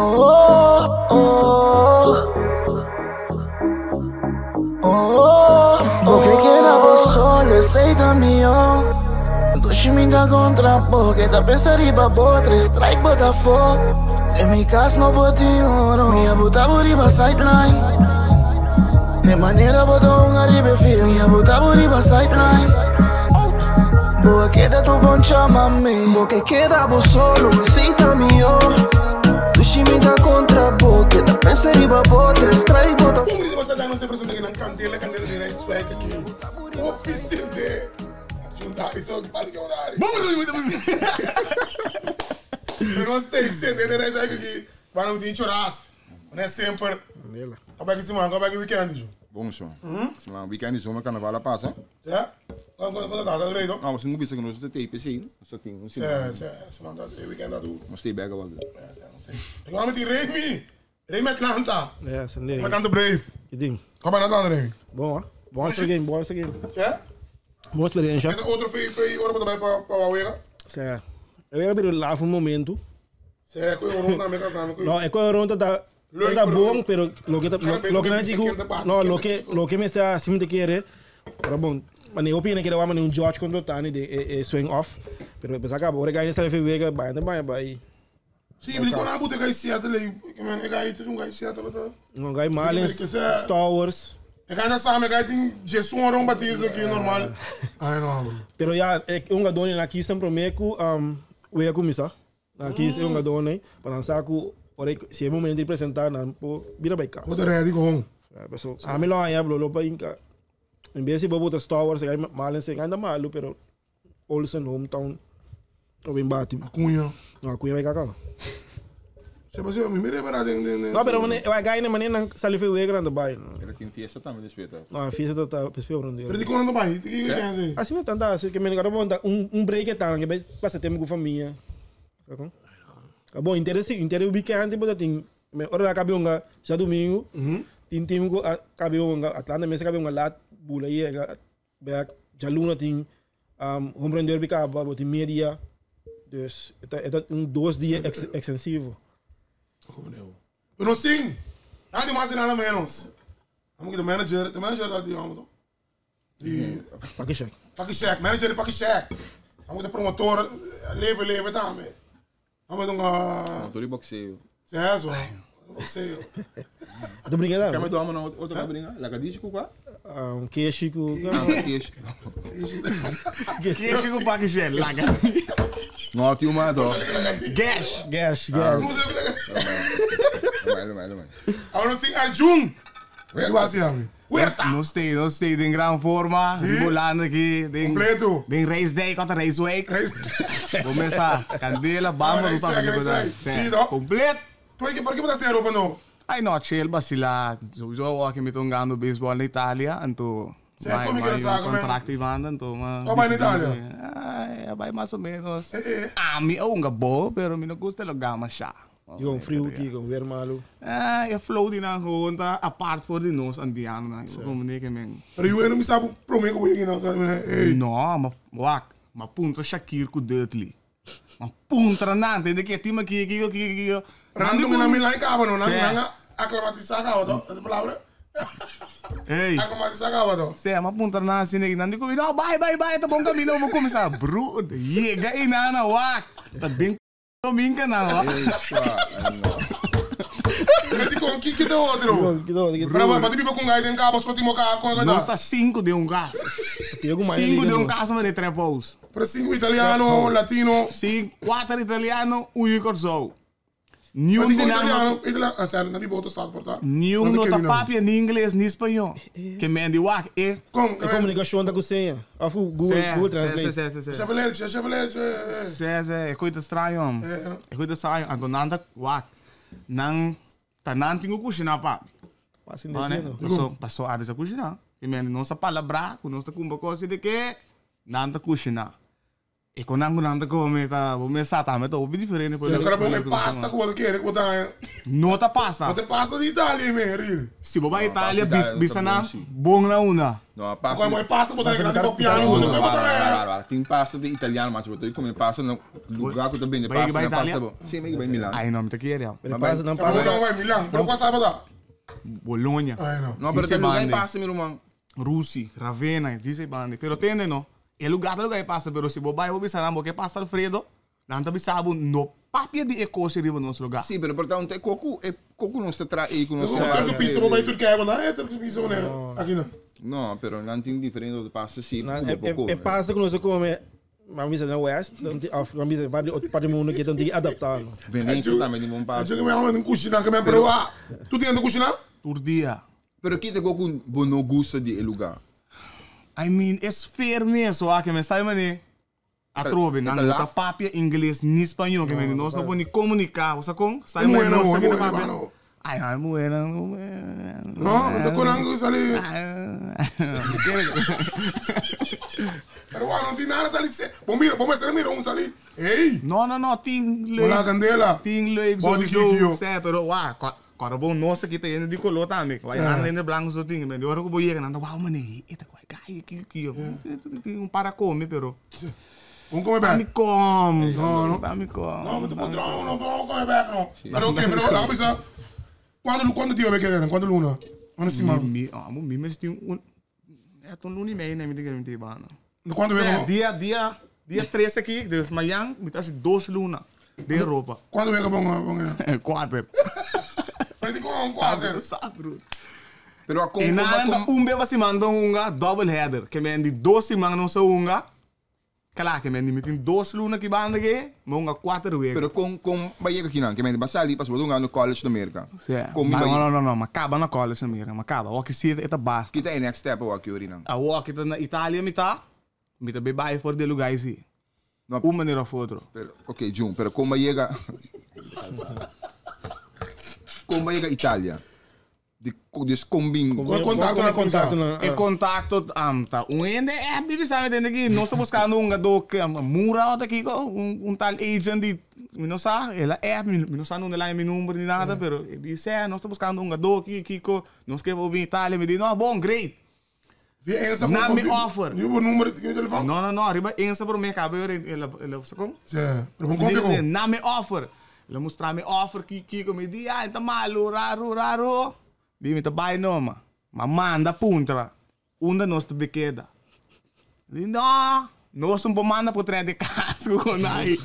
Oh, oh, oh, Bo ke keda bo solo, esei ta mihó. Dushi mi ta kontra bo, ke ta pensa riba bo, tres strike bo ta afó. Den mi kas no por tin oro, mi a buta bo riba sideline. E manera bo ta hunga riba e field, mi a buta bo riba sideline. Bo a keda tur poncha mami. Bo ke keda bo solo, esei ta mihó. Dushi mi ta kontra bo, keda pensa riba bo, tres strike bo ta. Un grito pa Satan nos representa ki nan kandela kandela di Rijswijk aki. Hopi sende. Arjun so pali ke dari. Pero nos stay sende de Rijswijk aki. Bana tin choras. Ne semper. Kaba ki siman, kaba ki weekend jo. Bom so. Siman weekend di zomer carnaval a pasa. Ja? Kon kon ta ta redo? No, nos bisa ku nos ta TPC. Nos ta tin un siman. Se, se, siman ta e weekend ta duro. Nos stay back awor. Ja, ja, no sé. Pero vamos ti Remy. Remy Atlanta. Ja, sende. Atlanta Brave. Ki ding? Kom maar Atlanta Remy. Bon, hoor. Bon game, bon game. Ja? Bon experiencia. Esta otro fe fe ora pa pa pa wega. Se. Eu ia abrir lá um momento. Se, ku ronda me casa me. No, é ku ronda ta Leuk, ta pero- bom, pero lo que Cara, lo, lo que bem, não digo, quem tá no, quem lo tá que lo que me está assim te quer, pero bom, mas nem opinião que eu un George contra Tani de e, e swing off, pero depois acaba, ora ganha essa vega, vai, vai, vai. Sí, pero con abu te gai Seattle, ik men ik gai tu gai Seattle ta. Não gai Marlins, Star Wars. Ik gai na samen, ik gai tin Jesus ron bati aqui normal. Ai no. Pero ja, ik un gadone na kis promeco, we a começar. Na kis um gadone, para lançar ku ora se é momento de apresentar na po vira by casa. Wat ready gewoon. Ja, so, a mim lá ya lo pa inca. Em vez de botar Star Wars, gai Marlins, gai anda malo, pero Olsen hometown. O bem bate. Acunha. No, Cunha vai cacar. Se você me mire para den den. No, pero mane, vai gai na mane nang sali foi we grande bai. Era tem fiesta também despeita. No, a fiesta tá pespe Pero grande. di kono no bai, que que é Assim não tanta, assim que me agora bom um break tá, que vai passa tempo com família. Tá bom? Tá bom, interesse, interesse weekend bota tem, me ora cabe um já domingo. Tem time ko cabe um Atlanta mesmo cabe um lá bula aí, back já luna tem home run derby acaba, bota media. Dus het het um dois dias ex, extensivo. Como não? Pero sim. Nada mais nada menos. Amo que de manager, de manager dat die amo. Die Pakishek. Pakishek, manager de Pakishek. Amo de promotor, leven leven também. Amo de um Motor de boxeo. É, so. Boxeo. Tô brincando. Kame do amo na outra brinca. La gadish ku kwa? Que Chico. Ah, queijo. Que chico pa que laga. No, tio mato. Gash. Gash, gash. Vai, vai, vai. Agora sim, Arjun. Eu assim, amigo. Huerta. No stay, no stay in gran forma. Sim. Volando aqui. Den, Completo. Den race day, contra race week. Começa. Candela, bamba, Race não week, race week. Sim, não? Completo. Tu aí que por que botaste a roupa no? Ai no, chill, vacila. Sowieso aqui me tongando baseball na Itália, anto. Sì, come che lo sa, come- Contrato Ivanda, anto. Ma Come in Italia? Ai, vai mais ou menos. Eh, eh. Ah, mi é um gabo, pero mi não gusta lo gama siya. Yung frio aqui, com ver malo. Ah, je flow die na gewoon ta apart voor die nos aan die aan na. Como nee que men. Pero eu não me sabe prometo que eu não sabe, ei. No, ma wak, ma punto Shakir ku Dudley. Ma puntra na, entende que time aqui aqui aqui aqui. Random na mim lá em cabo, não, Sì. não aclimatizar cabo, to. Essa palavra. Hey. Aclimatizar cabo, to. Sì, ma puntra na assim, nandi ko, no, bye bye bye, tá bom caminho, vou começar. Bro, chega aí na na wak. Tá bem domingo na wak. Pero ti com que que tem outro? Que do, que Pero vai, bate pipa com gai den cabo, só timo cá com Nós tá cinco de um gas. Pego mais. Cinco de um gas, mas de trepos. Pero cinco italiano, latino. Cinco, quatro italiano, um corso. Nenhum Mas de dico nada. italiano, italiano, ah, sério, não outro estado portar. Nenhum não tá papi nem inglês nem espanhol. Que me di wak, eh. Com, É comunicação da cozinha. Of Google, Google Translate. Sì, sì, sì. Chevrolet, Chevrolet, Sì, sì, é coisa estranha, homem. É coisa estranha. Então, nada wak. Nang, tá nang tingo cozinhar pa. Passa Não, né? entendendo. Passou, passou a vez a cozinhar. E me não sa palavra, com nós tá kumba coisa de que nang tá cozinhar. E konan ku nan ta kome ta bo mes sa tambe ta hopi diferente for Se di kara bon loke e nos ta pasta kome. ku bo ta kere ku bo ta haña. No ta pasta. No ta e pasta di Italia me, real. Si bo bai No, pasta Italia Italia no ta bisa bon nan si. bon na una. No, pasta Kua di. e pasta ku bo ta haña grandi papiano No, so no, ku bo ta wara, haña. wara, wara. Tin pasta di italiano macho, bo ta come pasta na lugar ku ta bende Bai pasta, bai na Italia? pasta bo. Si, mi bai Milan. Ai no, mi ta kere. Pero Ma bai. pasta, nan Sa bo pasta. no bai Milan, pero kua sa bo ta? Bologna. Ai no. No, pero Dice ta lugar e bande. pasta mi ruman. Rusi, Ravenna, dice bande. Pero tende no, e lugar ta lugar e pasta, pero si bo bai bo bisa nan bo ke pasta Alfredo, nan ta bisa bo no papia di e kos riba nos lugar. Si, pero por ta un te koku, e koku nos ta traha ei ku nos Como sa. Turkse pizza bo bai Turkije bo na, e Turkse pizza bo na aki na. No, pero nan tin diferente otro pasta si Nan, ku bo por e come. pasta ku nos ta come, ban bisa na West, dan tin, of ban bisa parti otro parti mundo ke nan tin ki adapta no. Venecia tambe tin bon pasta. Acho ke mi amo den kushina ke mi a proba. Tu tin den kushina? Tur dia. Pero kita go ku bo no gusta di e lugar? I mean, e sfeer mes wak ke men sabi mane atrobe nan no ta papia ingles ni spañó ke men nos no por ni komuniká bo sa kon? Sabi mane nos sa kita papia Ay no e muhernan No, ta kon nan ku sali Pero wak no tin nada sali se bo mira bo mester mira un sali ey No no no tin leuk Bola kandela tin leuk Body sowieso kikio se pero wak Kòrda bon nos aki ta yendo di koló tambe. Wai nan hende blanku so tin. Di ora ku bo yega nan ta wou mane e ta kua gai aki aki. Tin un par a kome pero. Un kome Pa bek. mi kom. No no. Pa mi kom. No mi ta puntra un no un kome bek no. Pero oke pero laga bisa kuantu kuantu dia bo a keda kuantu luna? Kuantu siman? Mi amo mi mes tin un e ta un luna i mei mi ta kere mi ta hiba nan. Kuantu wega bo? Dia dia dia tres aki dus mayan mi ta hasi dos luna den Europa. Kuantu wega bo bo Kuater. Pero di kon kuater? Sa bro. Pero a kon E nan ta un bes pa siman ta hunga double header. Ke men di dos siman nos a hunga. Kla ke men di mi tin dos luna ki banda ke mi hunga kuater wega. Pero kon kon ba yega kinan? Ke men di ba sali pasobra bo ta hunga na college na Merka. Kon mi ba No no no no, mi a kaba na college na Merka, mi a kaba. Awor ki si e ta basta. Kita e next step awor ki ori nan? Awor ki ta na Italia mi ta, mi ta bay bai for di e lugar esi. No. Un manera of otro. Pero, ok, Jun, pero kon ba yega Kon ba yega Italia? Di dus kon bin Kon kontakto nan kuminsá? E kontakto ta un hende e bibi sa mi tende ki nos ta buskando un hungadó ke mura ota kiko un tal agent di mi no sa el a app mi mi no sa nunde el a haña mi number ni nada pero e di sè nos ta buskando un hungadó kiko kiko nos ke bo bin Italia mi di no bon great Via Insta Na mi offer. Riba bo number di telefòn? No no no riba Insta promé kaba el a el a sa kon? Sè pero bon konfia kon? Na mi offer El a mustra mi offer ki kiko mi di ay ta malu raru raru di mi ta bai noma ma manda puntra unda nos ta be keda di no nos un por manda por trae de cas cu con ay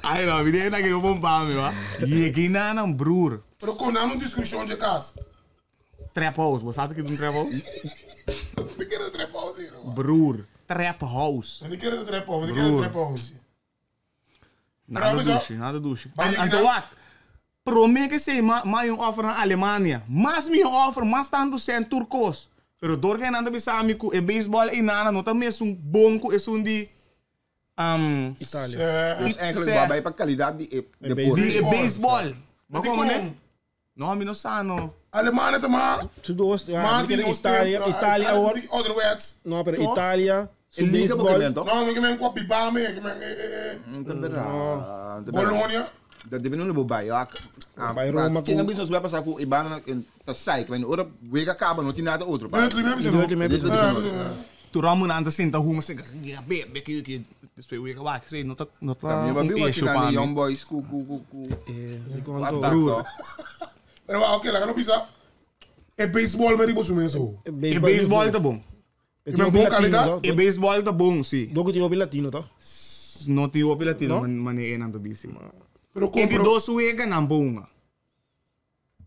ay no mi di na kiko por pa mi ba yega nan broer. Pero con nan un discusion dje cas. Trap house bo sa kiko ta un trap house? Mi kere trap house hier. Broer trap house. Mi kere trap house mi kere trap house. Nada dushi, nada dushi. Anto wak, prome ke sei ma ma un offer na Alemania. Mas mi offer, mas tantu sen tur kos. Pero dor ke nan ta bisa mi ku e baseball einana no ta mesun bon ku esun di Italia. Dus eigenlijk bo a bai pa kalidat di e deporte. Di e baseball. Bo Di komo ne? kon? No, mi no sa no. Alemania ta ma. Su dos, ja, Ma mi di kere nos Italia, tempo, Italia awor. Ouderwets. No, pero Italia, su E liga bo baseball. ke men toch? No, mi ke men kwa bibame, ke men eh eh. Ta bera. Ta bera. Bologna. Dat debe no bo bai. Ja, Bai Roma Ken ku- a bisa nos bai pasa ku e banda ta sai, ku ora wega kaba no tin nada otro pa. Deutlich me bisa no. Deutlich me bisa. Tur ora nan ta sinta huma sinta ya be be ki ki despues wega wak si no ta no ta Mi un ba biwa issue ki pa nan mi. young boys ku ku ku ku. Eh, ku quanto- attack toch. Pero wa oké, laga no bisa. E baseball me riba su mes ho. E baseball ta bon. E Met bon kwaliteit? E baseball ta bon si. Doko tin hopi latino toch? No tin hopi latino No? mane e nan ta bisi. Pero E di compro. dos wega nan bon.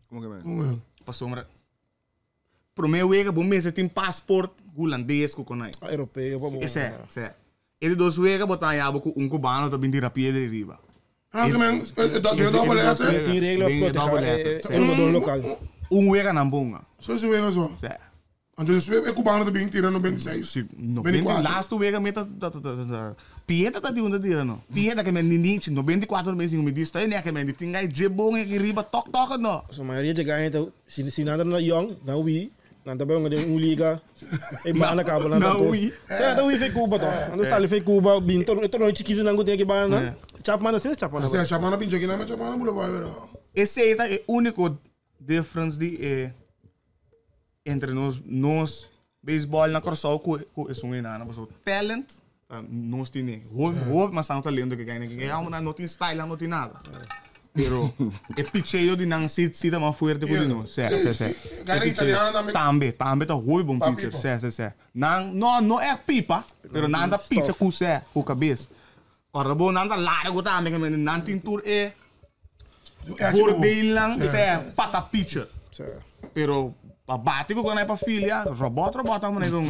Como ke men? Pasobra prome wega bo mester tin passport hulandes ku konai. Ah, europeo pa bo. Ese, ese. E di dos wega bo ta haña bo ku un cubano ta bin tira piedra riba. Ah, ke men dat de double letter. Tin regla Den e pa double proteha letter, e jugador local. Un wega nan bon. Zo is wega zo. Se. Anto e cubano ta bin tira no 26. Si, no, 24. laatste wega me ta ta ta ta ta Pieta ta di unda tira no. Pieta ke men ni 94 mes mi di sta ne ke men di tinga je bon e riba tok tok no. So mayoria dje gana ta si si nan ta na young, nan wi. Nan ta bai hunga den un liga. E banda cabo nan Na ta hui. Sa ta hui fe Cuba to. Nan ta sali fe Cuba bin tor e torneo chikitu nan ku tin aki banda nan. Chapman asina Chapman Asina Chapman a pincha aki nan Chapman a bula bai wera. Esei ta e úniko difference di e entre nos nos baseball na Kòrsou ku ku esun einan. Pasobra talent ta nos tine. Hopi hopi mas tantu talento ke kende. Kende nan no tin style nan no tin nada. Pero e picheo di nan si si ta mas fuerte ku di nos. Sè sè sè. Gaina italiano tambe. Tambe tambe ta hopi bon Pa pitcher. pipa. Sè sè sè. Nan no no ègt pipa pero nan ta picha ku sè ku kabes. Ora bo nan ta largo tambe ke men nan tin tur e voordeelnan sè pata pitcher. Pero pa bati ku konai pa filia robot robot amo nei don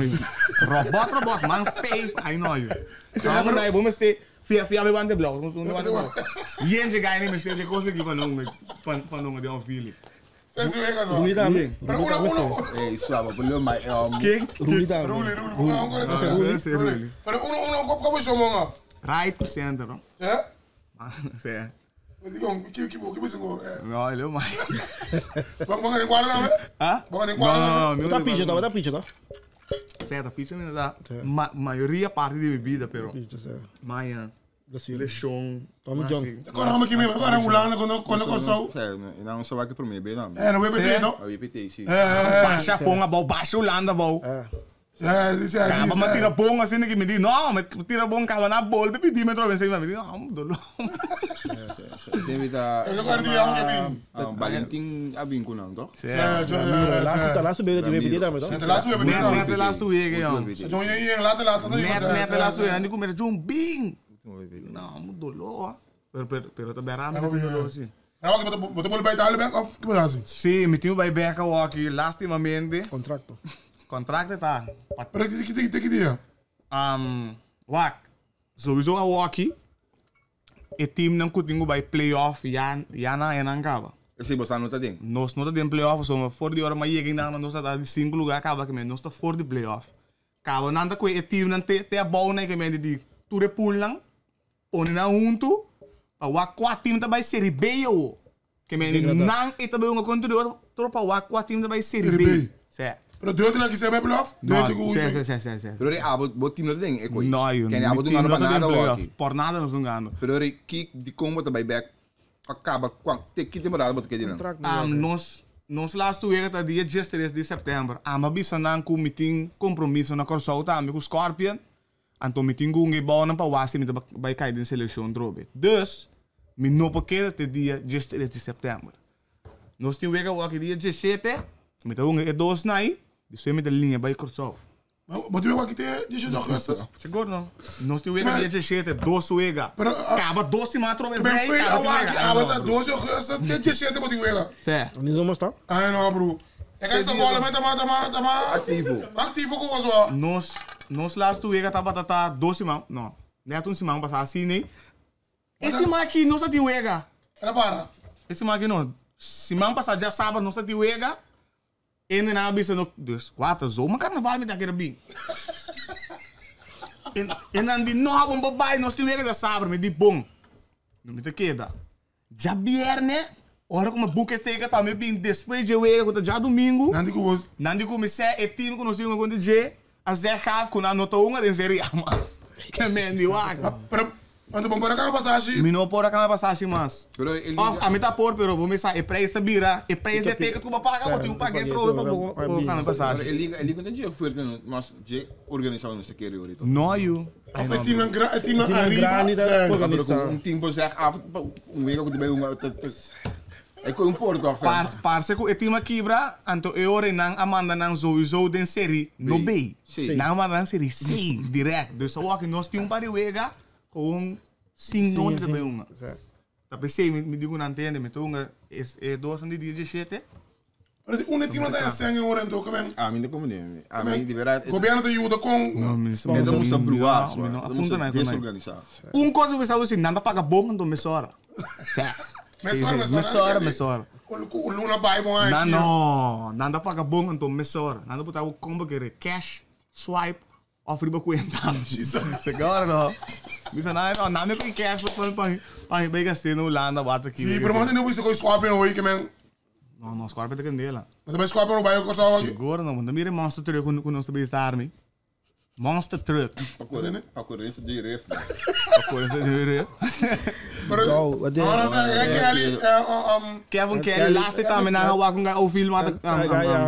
robot robot man stay ai no yu. Amo nei bo mester fia fia mi bante blauw mi bante blauw. Yen dje gai ni mester dje kos aki pa non pa non den un fili. Ruli tambe. Pero uno uno. Ey suave por lo mai Ken? Ruli tambe. Ruli Ruli Ruli. Ruli. Pero uno uno komo shomonga. Right ku center no. Eh? Sí. Digo, ki ki ki bisa ko. No, ele mai. Bang bang den kuadra tambe? Ha? Bang den kuadra tambe? No, Ta picha ta, ta picha ta. Sì, ta picha mi da ma maioria parte di mi bida, pero Picha, sì. Maya, Brasil. lesión. Tommy John. Agora vamos aqui mesmo, agora Holanda quando quando Kòrsou. Sè, nan sa wak promé be nan. Eh, no WPT no. A WPT si. Eh, Baixa ponga bou, baixa Holanda bou. Eh. eh, sí, Caba ma tira bom assim que me di, no, me tira bom caba na bol, me pedi me trobe encima, me di, no, dolor. Tem ta. Eu agora di am que Valentin a bin ku nan, toch? Sì. Eh, Laatste laatste beeld dat je WPT tambe toch? Net laatste WPT. Net net laatste week, jong. Jong je laat laat Net net laatste week, en die komt met bing. No, mu dolor. Pero pero pero ta berame dolor sì. Nou, wat wat moet bij Italië back of que assim? Sì, mi team bij Becca walkie lastimamente. Contracto. Contract ta. Pero que que que que dia? Wak. Sowieso a walkie. E team nan kutingo bij playoff ja ja na en ancaba. Si bosa no ta den. Nos no ta den playoff, so voor die hora maar je ging dan nos ta di cinco lugar acaba que men nos ta voor die playoff. Caba nan ta kwe e team nan te te bouw na que men di toure pool nan. Pone na junto. Pa wa kwa team ta bij Serie B yo. Que men nan e ta bij un controle tropa wa kwa team ta bij Serie Serie B. B. Sè. Pero deur te que bij playoff? Deur te No, goed. sè sè sè sè. Pero re abo bo team no ta den e koi. No, yo. Ken abo doen pa nada playoff. wak. Por nada nos dungando. Pero re ki di combo ta bij back. Acaba kwang te ki temporada bo te ke nan. Contract. Nos nos laatste week ta dia 13 de september. Ama bisa nan ku meeting compromisso na Corsou tambe ku Scorpion. Anto meeting ku nge bouw nan pa wasi mi bij kai den selection drobe. Dus mi no pokere te dia 13 de september. Nos tin week wak dia 17, mi ta unge e dos nai, dus we met de linha bij Corsou. Wat je wat te 17 augustus? Seguro não. Nos tin week dia 17, dos wega. Pero, Acaba dos semanas trobe Ben vrij, feio acaba a tin wak, wega. a wat 12 augustus, te 17 moet ik wega. Sè. Niet zomaar staan. Ai no, bro. Ik ga essa bola met maar maar maar Ativo. Activo com was Nos, nos laatste week tava tata 12 semanas. Não. Net um semana passar assim, né? Esse mar aqui não só tem wega. Ela para. Esse mar aqui não. Semana passada já sábado não só tem wega. E na bisa no dus quatro zo, maar carnaval me daquele bem. En dan die nog een babai, nós tem wega da sábado, me di bom. Não me te queda. Já viernes, ora como buque tega para me bem depois de wega, quando já domingo. Nandi ku was. Nandi comecei e team que nós tínhamos com DJ, a Zé Gaaf com a nota 1 em série A mas. Que men di wak. Pero ando bom para cá passagem. Mi no por acá passagem mas. Pero ele Of a mita por pero vou me sa e preço bira, e preço de teket com paga, vou ter um pague trobe para para passagem. Ele ele não tem fuerte mas je organizado no se quer ahorita. No you. Of het team na het team na Team na arriba. grande, Sè. daar- Maar Organizado. un team zegt af un week ook bij un Ik kom een poort toch. Par parce ku e team kibra, anto e ore nang amanda nang sowieso den serie no B. C. Nang amanda nang serie C direct. Dus zo que nós tínhamos para wega com sim não te bem uma. Ta pensei me me digo não entende, me tunga es é dois andi dia 17. Pero un team na tá sem ora então que men. Ah, mi como ne. Ah, mi de verdad. Governo te ajuda com Me dá muita bruar, Não, apunta na desorganizado. Um coisa que sabe assim, nada paga bom então me sora. Mesora, mesora. Me sora, me sora. O Luna vai bom aí. Não, não, nada paga bom então me sora. Nada botar o combo que cash, swipe, of riba cuenta. Seguro não. Bisa na, não, não me com cash para para para bem gastar no Holanda, bata aqui. Sim, pero mas não isso com Scorpion hoje que men. No, no, Scorpion ta candela. Mas também Scorpion no bai Kòrsou aki. Seguro no, bo mira Monster Truck ku nos ta bisa army. Monster Truck. Pa korense di ref. Pa korense di ref. Pero, Go, wat no, no, sa, Kelly, Kevin Kelly, laatste tambe na hawa kung ga outfield mata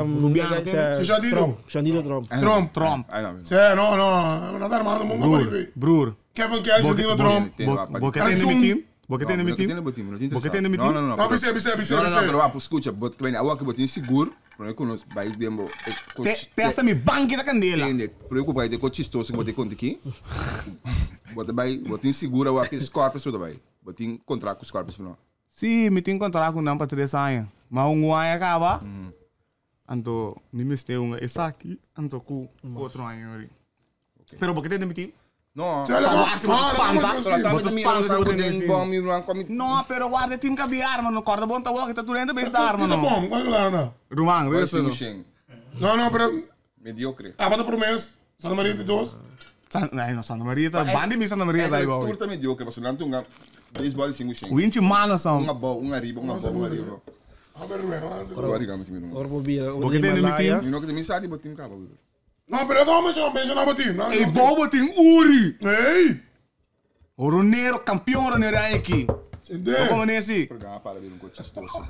Rubiano. Shadino. Shadino Trump. Trump. Trump. Sí, no, no, no ta armando mungo por ahí. Broer. Kevin Kelly, Shadino Trump. Bo ke tende mi team? Bo ke tende mi team? Bo ke tende mi team? No, no, no. No, bisa, bisa, bisa. No, no, no, pero wapo, escucha, bot que awa que botin sigur, pero ku nos bai dembo. Testa mi banki ta candela. Entende, pero ku bai de ko chistoso ku botin konti ki. Bot bai, botin sigur awa que Scorpions bot bai. Botin contrato ku Scorpions no. Sí, mi tin contrato ku nan pa 3 aña. Ma un aña acaba. Anto mi mester un esaki, anto ku otro aña ori. Pero bo ke tende mi team? No. No, pero guarda team kabi arma no corda bon ta wak ta turente besta arma no. Bom, qual lugar anda? Ruman, resto no. No, no, pero mediocre. Ah, bata por mês. Santa Maria de dos. San, ay, no, Santa Maria ta bandi mi Santa Maria ta igual. Turta mediocre, paso nan tunga baseball singu shen. Winchi mana son. Unga ball, unga riba, unga ball, unga riba. A ver, Ruben, Agora digamos que mi Ora bobira. Bo ke tende mi team? No que mi sa di botim kaba. No, pero no menciono, menciono botim. No, Ei, bobo tin Uri. Ei! Ronero, campeão Ronero aqui. Entende? Como nesse? Programa para ver um coche chistoso.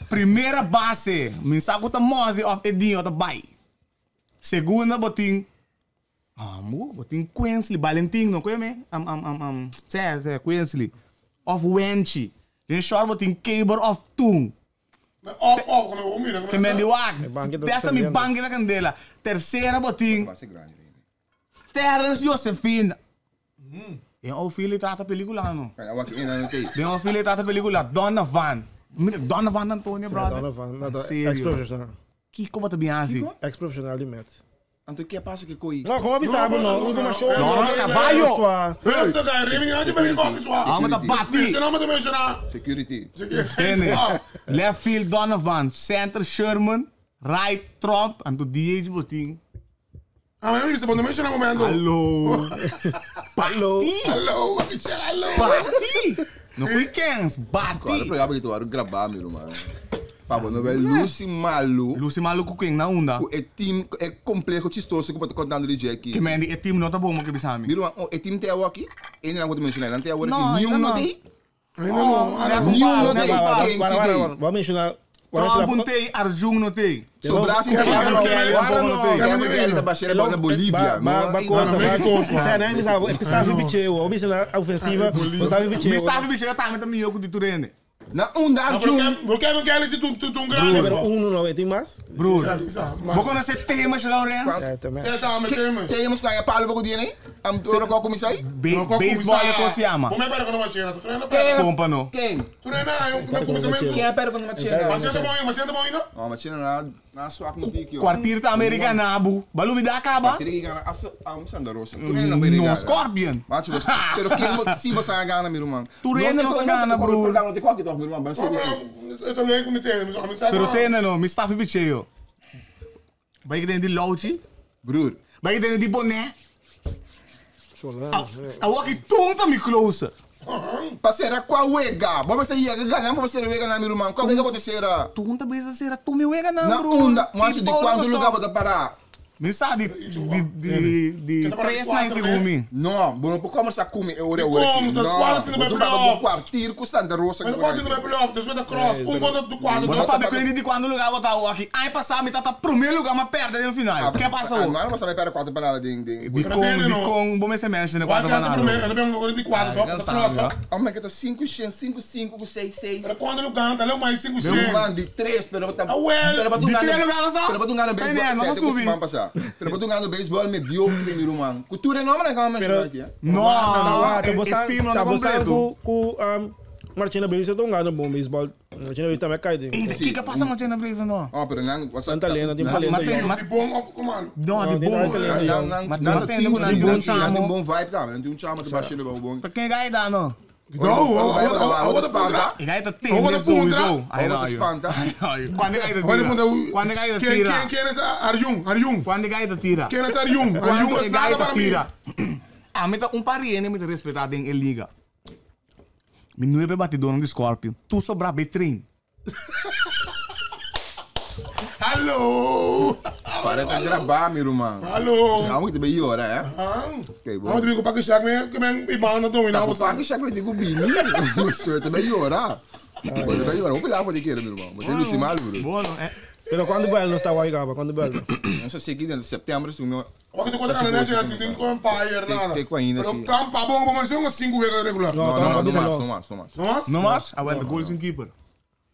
Primeira base, min saco ta Mozi of Edinho ta bai. Segunda botin Ah, mu, botin Quinsley, Valentin, não conhece? Am am am am. Sé, sé, Quinsley. Of Wenchi. Den short botin Caber of Tung. Off, off, como eu mira. Que men di wak. banque tá Testa mi candela. banque da candela. Terceira botin Base grande. Terence Josephine. Den Ophelia trata película no. Awa que ina não tem. Den Ophelia trata película Donovan. Mira, Donovan Antonio, brother. Donovan, no, Sério. ex-profissional. Kiko bota bem assim. Ex-profissional de Mets. Anto que passa que coi? No, como avisava, no. Informação. No, no, caballo. Resto, cara, Remy, não te perdi com isso. Ah, mas tá bati. Mencionar, mas mencionar. Security. Entende? Left field Donovan, center Sherman, right Trump, and to DH botin. Ah, mas não disse, bom, mencionar momento. Alô. Alô. Bati. Alô, alô. Bati. Não foi Kens, Agora bati. programa que tu vai gravar, meu mano. Pablo, não vai Lucy Malu. Lucy maluco quem na onda. É time é complexo chistoso que eu tô contando de Jack. Que man, e time não tá bom, mas que bisami. Mira, o team tem aqui, ele não vou mencionar, não tem agora Não, aqui. Nenhum ainda não não. tem. Ainda não. Nenhum não tem. Quem se tem? Vamos mencionar. Trump não tem, Arjun não tem. Sobrar se tem. Kevin Kevin tá baixando bola na Bolívia. Bacosa, México. Sério, né? É que sabe bicheu. Ou mencionar a ofensiva, ou sabe bicheu. Me estava bicheu, tá, mas tá meio de Turene. Na onda Arjun. O Kevin Kelly se tu tu um grande. Pero uno não, tem mais? Broer. Vou conhecer temas, Lawrence. É, também. Você tá metendo. Temos que ganhar palo para o dia, né? Am ora qual começar aí? Baseball é como se chama. Como é para quando machina? Tu treina para. Pompa no. Quem? Tu treina aí, um começamento. Quem é para quando machina? Machina tá bom ainda, machina tá bom ainda. Oh, machina na na sua com tiki. Quartir tá americanabu. Balu me dá acaba. Tiri que gana asa am Santa Rosa. Tu nem não vai No Scorpion. Macho, pero quem se você gana, meu irmão? Tu nem não gana, bro. Não tem qualquer meu irmão, mas Eu também com me Pero tem no, me está bicheio. Vai que tem de Lauchi. Broer. Vai que tem de boné. Solano. A walk tonta me close. Parceira, qual wega? Vamos ser ia ganhar, vamos ser wega na meu irmão. Qual wega pode ser? Tonta besa será tu me wega não, Na bro. onda, macho, de quanto lugar pode parar? Me sabe de 3 na segundo. Não, bom, não pode comer eu ore Como? Não, Quatro vai playoff. Quartir com Santa Rosa. Mas quatro vai playoff, depois da cross, um contra do quatro. Bota para ver de quando lugar botar o aqui. Aí passar me tá primeiro lugar, mas perde no final. Que passa o? o? Não, você vai perder quatro para ding ding. De com bom esse mexe né quatro para primeiro, eu também vou de quatro, top cross. Ah, mas que tá 5 5 5 6 6. Pero quando lugar tá mais 5 6. Mano, de 3, pero tá. De 3 lugar só. Pero pra tu ganhar beisebol, subir. Pero pra tu ganhar beisebol mediocre, meu irmão. Cultura não, mas não Pero aqui. Não, Não, o time não tá completo. Com Martina Brisa estão ganhando bom beisebol. Martina Brisa também cai dentro. Ei, o que que passa Martina Brisa não? Ah, pero não, Tem talento, tem talento. De bom of comando? Não, de bom. Não, não, tem bom chama. Tem bom vibe, tá? Tem um chama de baixo do bom. Pra quem ganha dá não? Não, outra ponta. E aí tá tem Outra ponta. Aí não. Quando é que tira? Quando é que tira? Quem é Arjun? Arjun. Quando é que tira? Quem é Arjun? Arjun é nada para mim. Ah, me tá um pariente me respeitado em liga. Mi nueve batidor de Scorpio. Tu sobra B trem. Hallo! Para ta grabá, mi ruman. Hallo! Amo que te be llora, eh? Ah, Ok, bom. Amo te bico pa que check me, que men i banda dominar Tá, você. pa que check le digo bini. Você te be llora. Você te be llora. Vou pilar por querer, mi ruman. Você luci mal, bro. Bueno, eh. Pero quando belo não está aí, caba? Quando belo? Não sei se aqui em setembro, se o meu O que tu conta que não é tem com empire nada. Tem com ainda, Pero sim. campa bom, como se um cinco vezes regular. Não, Não, tá, não, não bisa mais, não. não mais, não mais. Não mais? No mas? Ah, well, the golden keeper.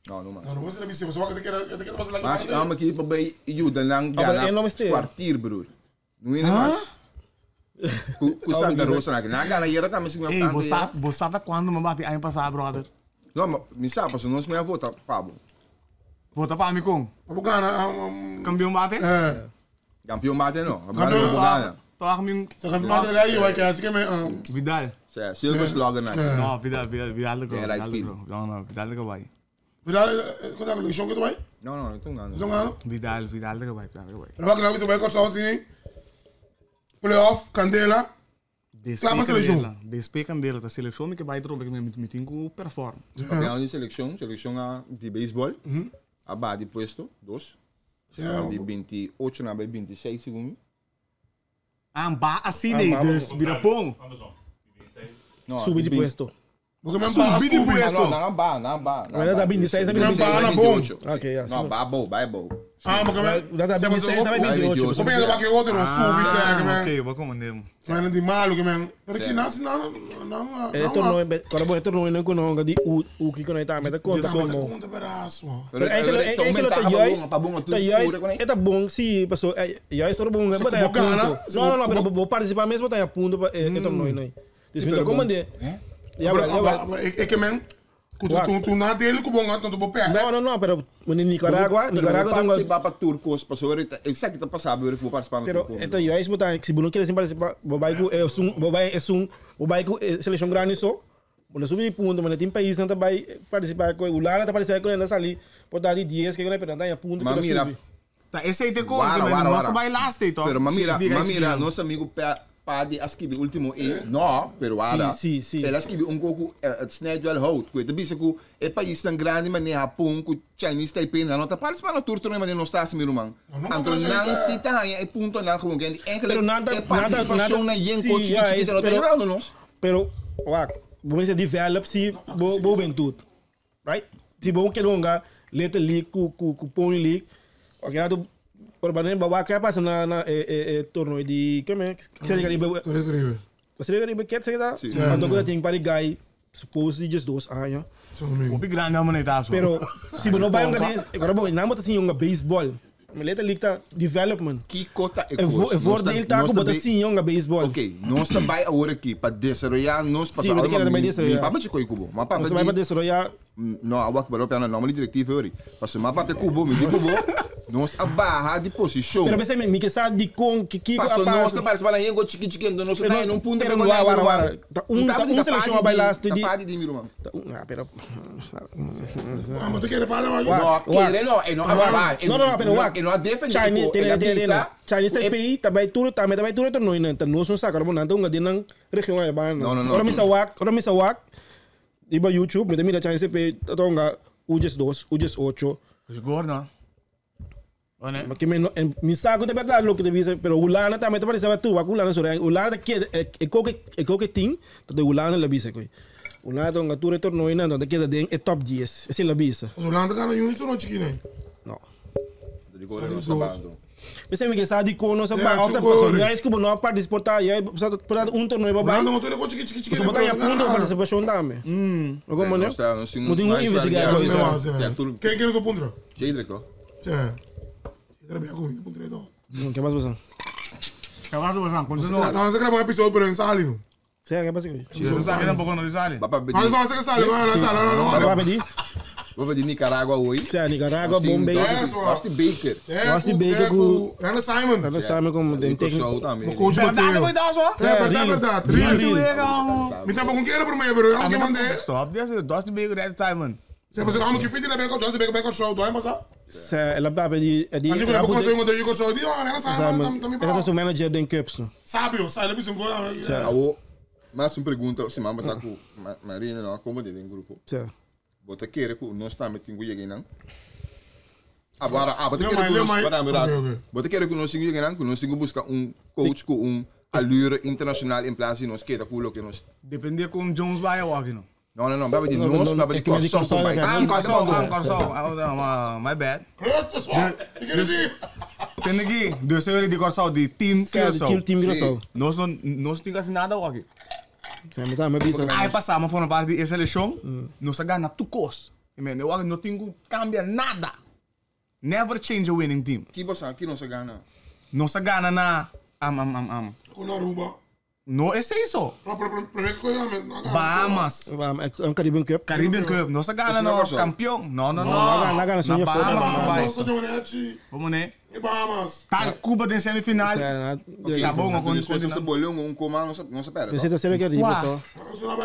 Não, não mais. Não, não você deve ser, você vai ter que ter que passar lá. Mas amo aqui para bem ajuda não Ah, maar ganhar één nome is kwartier, broer. Não é mais. Ku Santa Rosa na na gana era também se Ei, você você tá quando me bate ano passado, brother? Não, mas me sabe, se nós me avô tá Pablo. Vota para mim com. Vou ganhar Campeão bate? É. Campeão bate não. Campeão- Campeão gana. Toch mijn Só que mais legal vai que acho que me Vidal. Sé, Silver Slugger na. No, Vidal, Vidal, Vidal de Ja, right field. No, no, Vidal de vai. Vidal, quando é que o que tu vai? Não, não, não tô ganhando. Não ganha. Vidal, Vidal de vai, Vidal de vai. Pero vai que não você vai cortar assim. Playoff, Candela. Klaar para seleção. Despe Candela, da seleção que vai trocar me me tem que perform. Campeão de seleção, seleção a de beisebol. A ba de puesto, dos. De 28 na 26 segundo. Ah, ba assim, Ah, né? ba- Dus Birapong. Andersom. Não, Subi de puesto. Porque mesmo Subi de subi. puesto. Não, não, ba, não, ba. Mas dá 26 a 28. Não, bom. Ok, ja, Não, ba, bom, ba, bom. Ah, porque mesmo. Dá 26 na 28. Como é que outro não subi, sabe, man? Ok, vou comandar. Mas não de malo que man. Pero que não não não. É torneio, quando bom, é torneio não com de o o que não tá, mas tá conta como. Conta pedaço. Pero eigenlijk eigenlijk dat juist dat juist het is bom si paso juist er bom Se mas tá bo gana, ponto. se Não, não, não, bo- pero bo participar mesmo tá ponto pa é torneio não. Dus me pero como bom. de. Ja, maar ja, maar É que man. Tu tu na dele que bom tanto bo pé. Não, não, não, pero Nicaragua, Nicaragua tem participar para turcos, passou ahorita. Eu sei que tá passando, eu vou participar no Pero turco. então juist moet se bo não quer participar, bo vai com é um, bo vai é um, bo vai com seleção grande só. Bo subir ponto, mas tem país não tá vai participar com o Lana tá participar com ele ali, por dar de 10 que não é pero tá ponto Mas que mira, subir. Tá, esse aí tem como, Wara, mas wara, nossa wara. vai last, então. Pero mas mira, Diga, mas mira, diga. nosso amigo Padi escreve último e no, pero wara. Si, si, si. Ela escreve um pouco, het snijdt wel hout. Ku, het ku é país tão grande, mas nem Japão, ku Chinese Taipei, não tá participando no tour torneio, mas não está assim, meu irmão. Não, não Então, tá não se tá aí, é ponto não gewoon, que Pero eigenlijk nada- é nada- participação nada- na yen si, coach, ja, que is- não tá pero- jogando nós. Pero, wak, bom se develop si bo bo juventud. Right? Si bom que longa, Little League ku ku ku Pony League. Ok, na tu por banen bawa que passa na na eh eh torneio de como é? Que Caribe. Caribe. Você Caribe quer ser tá? Si. Então que tem para guy suppose just 2 anos. São amigo. O grande homem tá só. Pero si bo no vai um agora bom, não bota assim um baseball. Little League tá development. Que cota é É voordeel tá com bota assim um baseball. Ok, nós também agora aqui para desenvolver nós Sim, mas tem que também desenvolver. Mi papa te cubo, mas papa Você vai para desenvolver No, a wak barop na normal directiva ori. Passo mas papa cubo, mi di cubo. Nós a barra de posição. Pero pensei, me que sabe de com que que Passo nós tá parece para yengo chiqui chiqui, então nós tá em um ponto pero não wara wara. Tá um seleção a bailar de Tá de mi irmão. Ah, pero Ah, mas tu quer para mas No, quere no, e no a barra. No, no, no, pero wak. E no a defender. Chinese, tiene, tiene, tiene. Chinese Taipei, também tudo, também também tudo torneio, né? Então nós não sabe, não tem um na região aí, ba. No, no, no. Ora me sawak, ora me sawak. Iba YouTube, me mira Chinese Taipei, tonga UJS 2, UJS 8. Gordo. Olha. Mas que me me saco de verdade lo que te dice, pero Ulana também te parece tu, Ulana sobre Ulana que é que é que tem, então Ulana la bisa coi. Ulana tonga tudo torneio, né? Então queda den é top 10. Esse la bisa. Os Holanda ganha um torneio chiqui, né? No. Não. Pensei que sabe de kono sa Ja, ba after chuko, paso ori. ya es como no participar ya por un torneo ba Holanda não tem chiqui chiqui chiqui. Você botar em ponto participação dame. Como né? Moet um investigar coisa. Quem quer o ponto? Jadrik, toch? Tchê. Eu trabalho com o ponto então. Não, que mais você? Acabado você, continua. Não, você grava um episódio pero em sala, não. Sei que passa. Você sabe um pouco no sale. Papa Não, não, você sala, não, não, sala, não, não. Vai pedir? Vou pedir Nicarágua hoje. Sei, Nicarágua, Bombay. Was die Baker. Was die Baker com Rana Simon. Rana Simon como den técnico. também. O coach Verdade, Mateo. vai dar só. É, verdade, verdade. Real. Me tá com quem era por meio, pero eu que mandei. Stop, desse dos de Baker, Rana Simon. Você você amo que fez na Baker, Johnson Baker Baker show, dói mas. Se ela dá pedir, é de. Andi com o consegue contra o show, di, Rana Simon também. Essa é o manager den Cups. Sábio, sai, ele um gol. Awo, mais uma pergunta, se mama saco Marina não como de em grupo. Sim. Bota querer que nós também temos que chegar não. Agora, ah, bo ta Leo kere mai, ku leo nos, mai. para mi Ok, rato. ok. Bo ta kere ku nos tin ku yega nan, ku nos tin ku buska un coach ku un allure internacional in plaats di nos keda ku loke nos. Depende con Jones vai ao aqui, não. No, no, no, baba di No, nos, no, baba di é que me di Kòrsou Kòrsou, ku bai. é Ah, que- Corsou, ah, Corsou. Ah, não, ah, my bad. Rustig, man. Ik ken het niet. Tem aqui, dus eu de Corsou, de Team Curaçao. Team Curaçao. Nós não, nós temos quase nada aqui. Sim, mas tá, mas bisa. Aí passamos foram para de seleção, nós ganha tucos. Eu não tenho cambia nada. Never change a winning team. Ki bo sa, ki nos a gana. Nós ganha na am am am am. Con Aruba. No é isso. No, pero pero pero que no, no, Bahamas. É um Caribbean Cup. Caribbean Cup, nós ganha Esse não é no Corsou. campeão. Não, não, Não, não. não gana, Na sonha fora. Bahamas, Bahamas, vai. no, no, Vamos né? no, Bahamas. Tal Cuba tem semifinal. Sério, Tá bom, Então, com depois nos bolhou um coma, não se perde. Você tá sendo que arriba, Uá. tô.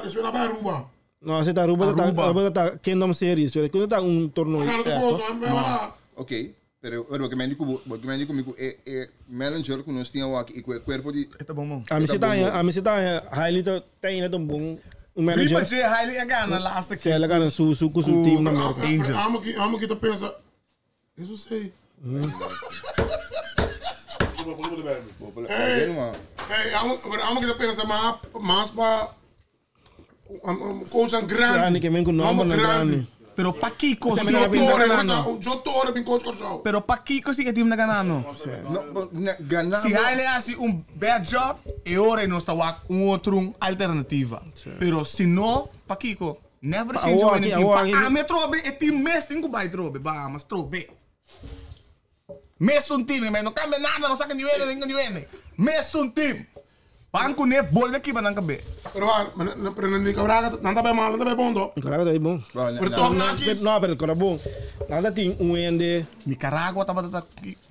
Suena para Aruba. Não, você tá Aruba, tá Aruba. Aruba tá Kingdom Series, quando tá um torneio. No, no, é, no, tô. no, no, Ok, pero pero que me dico, que me dico comigo é é manager que nós tinha aqui e com o corpo de Tá bom, bom. A mim tá, a mim tá, highly tá, tem ainda um bom um Ripa manager. J. Haile é ganha last Se ela ganha su su com su team na América. Angels. Amo que amo que te pensa. Isso sei. Hey, Hey, amo, pero amo que te pensa mais mais pa coach ang grande. Grande que vem com nome na grande. Pero pa Kiko, Esse si é o Yo team tá Torre, ganhando. yo Torre bin coach Corsao. Pero pa Kiko si o team tá ganhando. No, na- ganhando. Se Haile hace um bad job, e ora nós tá um outro um alternativa. Pero se não, pa Kiko, never change awo o aqui, team. awo Pa aqui. ame trobe, e team mes tem que vai trobe, Bahamas trobe. Mes um time, man, não cambia nada, não saca ninguém, ninguém, ninguém. Mes um time. Banco ne volve aqui para não caber. Pero ah, pero ni cabraga, nanda bem mal, nanda bem bondo. Caraca, tá aí bom. Pero toch na kies. Não, pero cara bom. Nada tem um ende. Nicaragua tava tá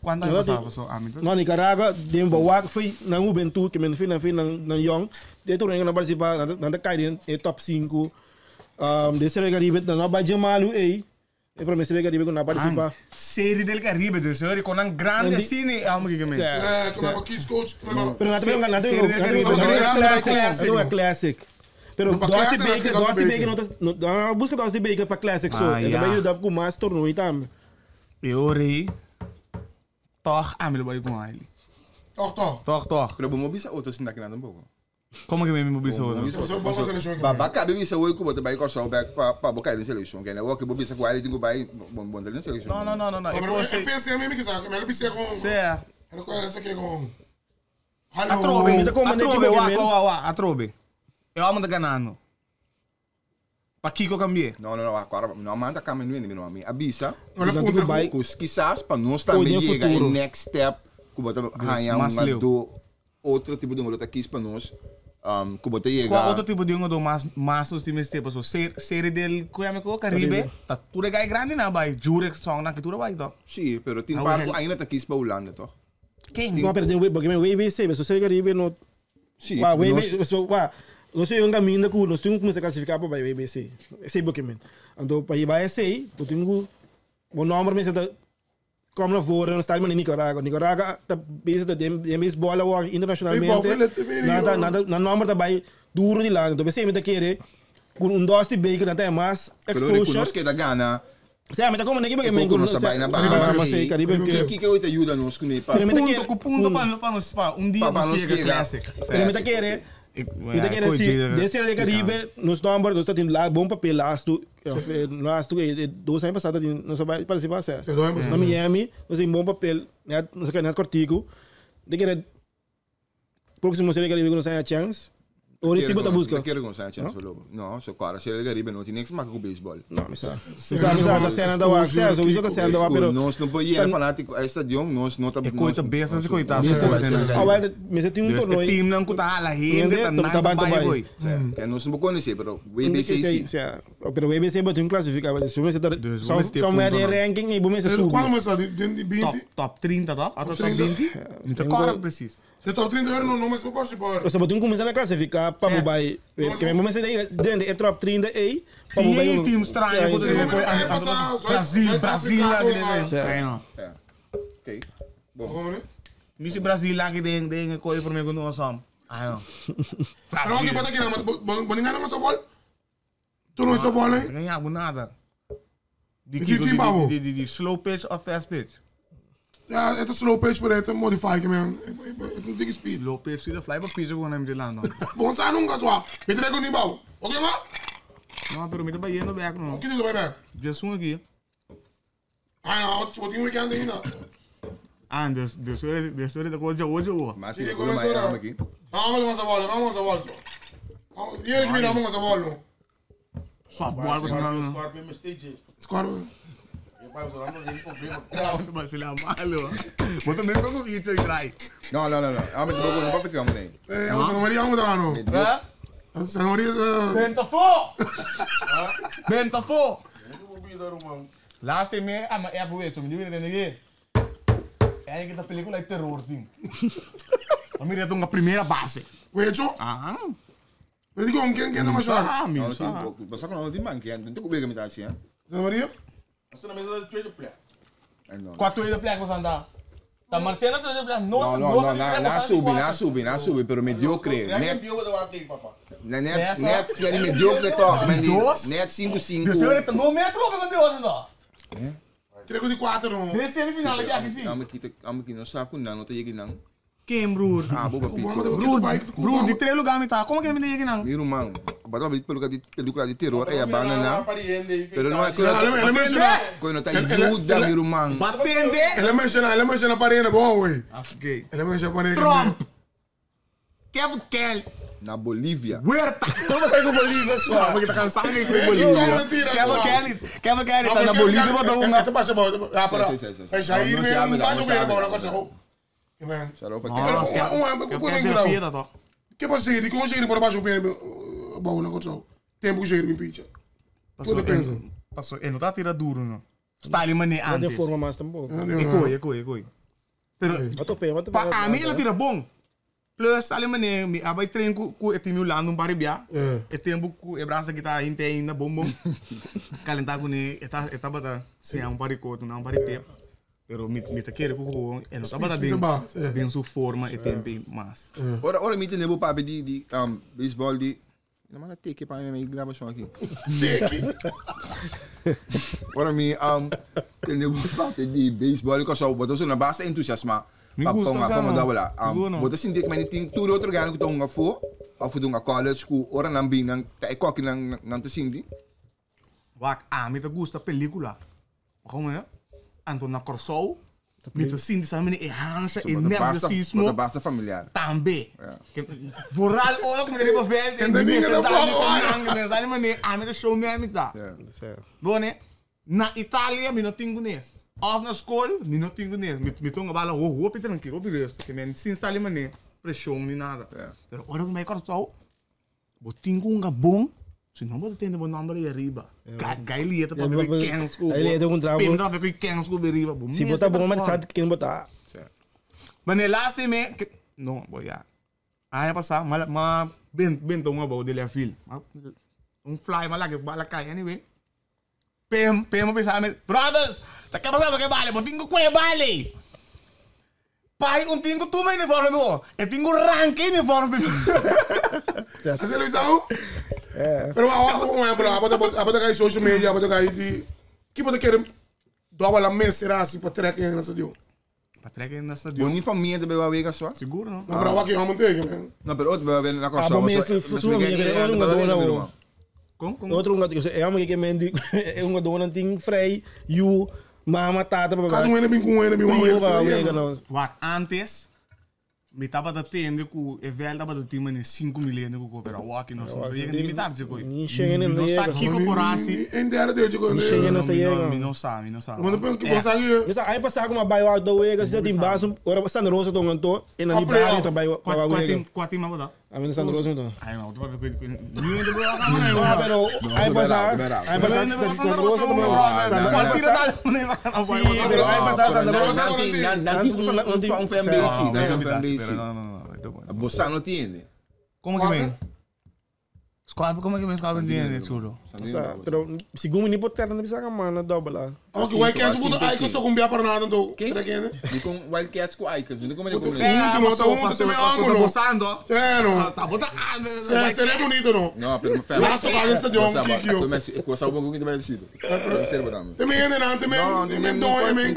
quando Nada passava tem. só a mim. Não, Nicaragua, tem Bawak foi na Juventud, que men foi na foi na na Young. De torneio não participa, nada nada cai dentro, é top 5. Um, de Série Caribe, não vai malu ei. É para mim Série Caribe que não participa. Série del Caribe, dus hoor, con un grande Ndi- cine, amo que me. Certo. Eh, como é kies coach, como Pero nada tem nada tem Série del Caribe. nada Classic. Não é classic. Pero Pa Dusty classic, Baker, Dusty Dusty Baker. Baker não tá, não busca Dusty Baker para classic so. Ah, Ele ja. vai ajudar com mais torneio também. Eu orei. Toch, amo vai com ele. Toch toch. Toch, toch. Pero bom bisa outro sin daqui nada um pouco. Como que me me mobilizou? Você é bom fazer seleção. Ba cabe bisa oi kubo bai Kòrsou back pa pa bokai den seleção, que né? O que bo bisa ku ari tingo bai bom bom den seleção. Não, não, não, não, não. Pero Eu eu sei. pensei mesmo que sabe, mas eu pensei com. Cê. Eu conheço aqui com. A Hallo. trobe, Então, como a é que trobe, eu wa, mesmo? wa, wa, a trobe. Eu amo da ganando. Pa Kiko cambie. No, no, no, agora não manda kame nu ni no ami. Abisa. Olha Então, contra bai- Kus quizás pa nós também Ou de chega futuro. em next step ku bota ganhar mais um leu. do outro tipo de roleta quis pa nós. Um, ku bota chega. Qual outro tipo de um do mais mais os times tipo so série del Cuyamico Caribe, tá tudo gai grande na vai, Jurek song na que tudo vai então. Sim, pero tem Ah, par well. ainda tá quis pa Holanda, toch? Quem? Não perdeu porque meu WBC, mas Série Caribe não Sim. Wa, nós- WBC, so, wa, nós temos um caminho que nós temos que começar a classificar para o WBC. Sei porque men. Então, para ir para esse, eu tenho o nome mesmo tá como na fora, no estádio de Nicaragua. Nicaragua tá base da dem dem bola wa internacionalmente. Futebol, Nada nada na nome tá vai duro de lá. Então, você me tá querer com um Dusty Baker na tem mais Pero exposure. reconhece que da Gana. Sim, mas tá como ninguém porque E pouco nossa vai na Bahamas. Caribe Que que que te ajuda nos com pa. Pero me tá Ponto quer- com ponto para para nos para um dia Pa- pa nós nos chega chega. classic. Pero me tá querer Me tá querendo se desse de Caribe, nos nombres, nós temos lá bom papel lá, tu, nós tu, 2 anos passados, nós vai participar, certo? É, 2 anos Na Miami, nós temos bom papel, né, nós queremos cortico. De que próximo série Caribe nós temos a chance. Ou recibo tá busca. Não quero com essa chance, lobo. Não, só cara, se ele Caribe não tem nem que marcar com beisebol. Não, me sabe. Me sabe, me sabe, tá sendo da wa, certo, isso tá sendo da wa, pero Nós não podemos fanático a estadio, nós não tá É coisa besta, se coitado. Ah, vai, mas tem um Dus torneio. o team não tá lá rende, tá Tá nada bom, tá vai bom. boi. Que nós não conhecemos, pero Tem que WBC ser, sim. pero WBC botou um classificar, mas se você tá Dus só vamos ter só ponto, uma não. ranking e vamos subir. Quando começou? De de 20? Top top 30, toch? Até top 20? Niet te kort precies. De top 30 euro não mas participar. Você botou um começar a classificar para É. Mumbai. Porque mesmo você tem dentro é top 30 aí, para Tem Mumbai. team estranho, você É, vê, é, passar, Brasil, Brasil, Zuid-Afrika, aquele Certo. É, não. É. Ok. Bom, Como né? Missi Brasil lá que tem tem coisa para mim quando nós somos. Ah, não. Pero aqui bota aqui não, mas bom ninguém não só bola. Tu não só bola, hein? Não ganhava nada. Di Di kiko, team babo. di, di, di slow pitch of fast pitch? Ja, het is slow pitch, pero het is modify, man. Het is dikke speed. Low pitch, zie de fly pa piso con hem de lando. Bom, sa nunca swa. Me trek com babo. Ok, ma? No, pero mi ta bayendo back no. Que diz vai back? Just un aqui. Ah, não, se botinho weekend ainda. Ah, dus dus dus de coisa hoje hoje. Mas Sim, que começou coisa lá. mais aqui. Vamos a bola, vamos a bola. Vamos, e ele que mira, vamos a bola. Softball com não. Scorpion mistake. Scorpion. Eu pai, eu não tenho problema. Não, mas ele é malo. Vou também com isso aí, trai. Não, não, não, não. Ah, mas eu não vou ficar, mano. Eh, vamos a Maria, vamos a no. Hã? Santa Maria, Bentafo! Bentafo! Last time, ah, mas é por isso, me diga aqui. É que da película é terror, ding. Eu mirei a primeira base. Wejo? Ah, Pero digo, quem quem não mais joga? ah, meu. Não, tem, você não tem banco, não tem como me dar assim, hein? Santa Maria? Você na mesa do tweede plek. Não, Quatro de plek você andar. Tá marchando tweede plek. não, não, não, na sube, na sube, na sube, pero mediocre. Net, papa. net, net, que era mediocre toch, mas Dos? net 5-5. Dus eu no metro com Deus não. Trek de quatro, não. Nesse semifinal aqui aqui sim. Amo aqui, amo aqui, não sabe com não, não tem aqui não. Quem, broer? Ah, boa, Broer, pito. Broer, die twee lugar me tá. Como que me diga não? Meu irmão, bota uma película de película de terror, é a banana. Pero não é que Ele menciona. não tá ajuda, meu irmão. Batende! Ele menciona, ele menciona parena, bom, ué. Ok. Ele menciona parena. Trump! Kevin Kelly! Na Bolívia. Huerta! Então você com Bolívia, sua. Porque tá cansado com Então, Bolívia. mentira, Kevin sua. Kelly! Kevin Kelly tá na Bolívia, botou um. Ito baixa bom. Ah, para. Sim, sim, sim, sim. É Jair Não mesmo, sabe, não baixa bem, sabe. bom, agora já. Man. Xarope Nossa, aqui. Um, Kevin um, Kelly um, tá, toch? Que passa aí? Com Jair para baixo bem, bom, agora já. Tempo que Jair me pincha. Tudo pensa. Passou. Ele não tá tirando duro, não. Está ali, mané, Não tem antes. forma mais tampouco. Ecoi, ecoi, ecoi. Pero, Mas tô bem, mas tô pa bem. a mim ela tira bom. Plus, ali mané, mi abai trein ku ku e time Holanda um baribia. É. E tempo ku e braça que tá ainda ainda bom bom. Calentar com ne, eta eta bata sem um baricoto, não um barite. Pero mi mi te quer ku ku e não tá bata bem. Bem sua forma e tempo mas. Ora, ora, me entendeu, papi, de, de um, beisebol de. Não, mas tem que para mim gravação aqui. Ora, me um, entendeu, papi, de beisebol, que eu sou, botou na basta entusiasma. Me gusta, Pa já pa não. dar lá. Gusto, não. Botou sentir que mas tem tudo outro ganho que estão nga fo, of doen a college ku ora nan bin nan ta ko ki nan nan te sindi. Wak, a mi te gusta película. Como é? Anto na Corsou, mi te sinti sa mi e hansa e nervosismo. Bota basta familiar. Também. Vooral oorlog met de veld. En de dingen dat En dan meneer, ah, met de show me aan daar. Bom, né? Na Itália, mi no tenho nes. Of na school, mi no tenho nes. Mi mi tonga bala ho ho pita tranquilo, ho rest. Que men sin stali mané, pressão ni nada. Pero ora que me cortou, botinho um gabon. Se não botar tendo bom nome aí arriba. Gai lieta para Ja, beber kensko. Hij liet ook een trouw. Pindra beber kensko arriba. Se botar bom, mas sabe que não botar. Maar nee, laatste me. No, boy, ja. Ah, ja, passa, maar maar ben ben tong about de level. Um fly, maar lagi bala kai anyway. PM PM pensa me, brothers, ta que passa que vale, botingo que vale. Pai, um tingo tu me uniforme bo. E tingo rank uniforme. Assim, Luiz, Pero um exemplo, a bota a bota cai social media, a bota cai de que bota querer doa la mensera assim para trek em nessa dio. Patrek nessa Bom, nem família também vai ver só. Seguro não? Não, pero aqui vamos ter, né? Não, pero outro vai ver na Ah, costa. bom, mas isso é uma dona. Com com Outro um gato, é uma que me é um gato não tem frei, you, mama, tata, papá. Cada um é bem com um, é bem um, não. Wak antes mi tava da tende ku e velho tava da time ne 5 milhões ku pero wak no so yega ni mitar de koi. Ni chega nem No sa chega. kiko porasi. Em dera de de Ni chega não chega. Mi no sa, mi no sa. Manda para que consegue. Mas aí passar com uma baio out do wega, se tem baso, ora Santa Rosa tô nganto, e na Libra tá baio Quatro wega. quatro time boda. A mim Santa Rosa então. Ai não, tu vai ver com ni de bro Ah, pero aí passar, aí passar Santa Rosa também. Qual tira da Sim, pero aí passar Santa Rosa. Não, um fanbase, não, um fanbase. No, no, no. Você não entende. Como que vem? Scorpio, como é que vem Scorpio tiene, chulo? Sa, pero segun mi ni por terna bisa ka mana double A. Ok, Wildcats buta Icons to kumbia para nada to. Trek Mi com Wildcats com Icons, mi com Buta com um, no, tá um, tá ângulo. Gozando. É, no. Tá botando. É, seria bonito, no. No, pero me fela. Laatste tocar no stadion, Kikio. Cosa bom que vai decidir. Também ainda não, também, também não, também.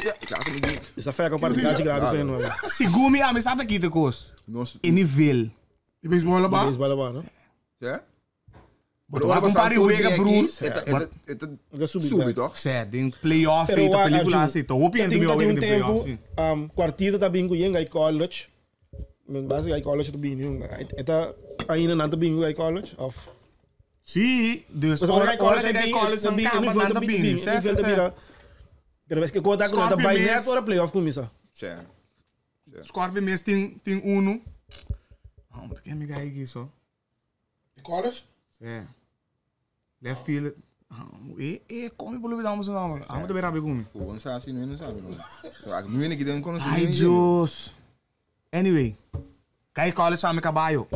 Isa fé ka para de gratis pa no. Segumi a amistad aqui te cos. Nos. E nível. E beisebol lá, ba? Baseball ba, no? É? Pero ora compare wega broer. Da subi, Subi, toch? Zé, den playoff Pero feita wa- película Arjun, assim. Tô opiando Tem meu tem wega um de playoff tempo, sim. quartito tá bingo yenga i college. Men base i college tá bingo. Eta ainda não tá bingo i college of. Sim, dus Mas ora ora college ora que college não acaba nada bem. Zé, zé, zé. Pero ves que conta com tá Scorpio by mês. net ora playoff começa. Sim. Scorpio mês tem tem uno. Ah, mas quem me gai aqui só? E college? Zé. Left field. Ah, E e come pelo vida vamos não. Ah, muito bem rabi comigo. Pô, não sabe assim, não sabe. Não é que tem um conhecimento. Ai, Deus. Anyway. Cai college chama caballo.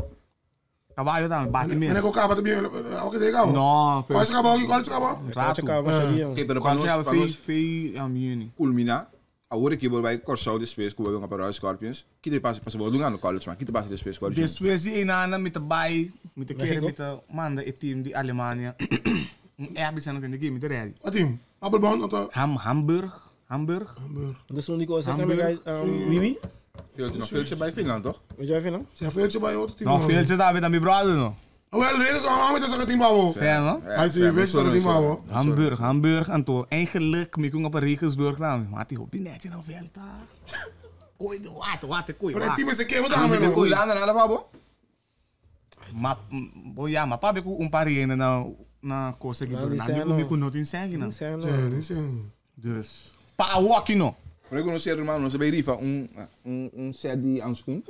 Caballo também, bate Mene mesmo. ko kaba também, o que tem cabo? Não, pero College cabo, college cabo. rato. Acaba sabia. Ok, pero para College nós, chama para fei nós fei am culminar, agora que vai cortar o space que vai para os Scorpions, que te passa passa do no college, man, que te passa de space college. Depois de inana me bai, me te quer Mexico? me te manda e team de Alemanha. Um app sendo que ninguém me te ready. Wat team? Appelboom, not a Ham Hamburg, Hamburg. Hamburg. Dus único coisa também Hamburg. Wiwi. Veel nog veel bij Finland, toch? Weet jij veel, Ze veeltje bij outro team. Não, veel te daar met brother no. Ah, wel, nee, dat is met dat team babo. Sim, no? Hij is weet dat team babo. Hamburg, Hamburg en to eigenlijk me kon op Regensburg dan, maar die hobby net nou veel daar. Koi de wat, wat koi. Maar het team is een keer wat aan me. Holanda nada babo? Ma bo ja, maar papi ku um pariente na na coisa que Na por na Liceno. mi ku no tin sangue não. não? Nee, niet zo. Dus pa walk no. Maar ik conhecer irmão, não sei rifa um um um set de anschoen.